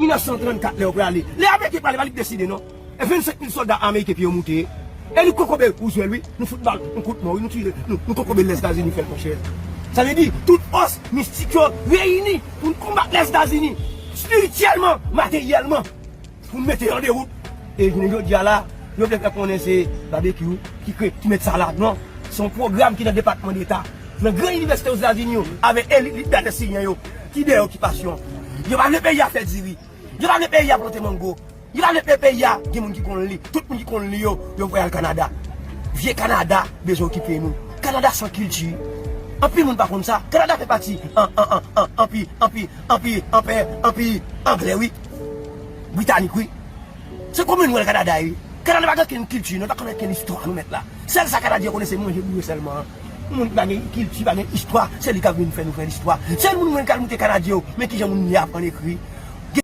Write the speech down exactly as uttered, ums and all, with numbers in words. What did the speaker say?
Mil nèf san trannkat lè yo prale. Lè Ameriken prale, pa li k deside non. E vennsenk mil sòlda ameriken epi yo moute. E nou kokobe Roosevelt wi, nou fout bal, nou kout mò wi, nou tire, nou, nou kokobe Lèzetazini fè l monchè. Sa vle di, tout fòs mistik yo reyini pou n konbat Lèzetazini, espirityèlman, materyèlman, pou n mete yo an dewout. E jounen jodi a la, yo vle fè konnen se Babekyou ki kre, ki met sa la. Non, se yon pwogram ki nan Depatman Deta, nan gran inivèsite Ozetazini yo, avèk elit lidè siryen yo, ki dèyè okipasyon. Yo pa vle peyi a fè diri. Yo pa vle peyi a plante mango. Yo pa vle pe-, peyi a gen moun ki konn li. Tout moun ki konn li yo, yo voye al Kanada. Vye Kanada bezwen okipe nou. Kanada san kilti. Anpil moun pa konn sa. Kanada fè pati an, an, an, an, anpi, anpi, anpi, anpè, anpi anglè, wi. Britanik, wi. Se Commonwealth Kanada ye, wi. Kanada pa gen okenn kilti, nou pa konn okenn istwa nou mèt la. Sèl sa Kanadyen konnen se manje boure sèlman. Yon moun ki pa gen kilti, pa gen istwa, se li k ap vin fè nou fè listwa. Sèl moun mwen k al moute Kanadyen yo, men kijan moun li aprann ekri.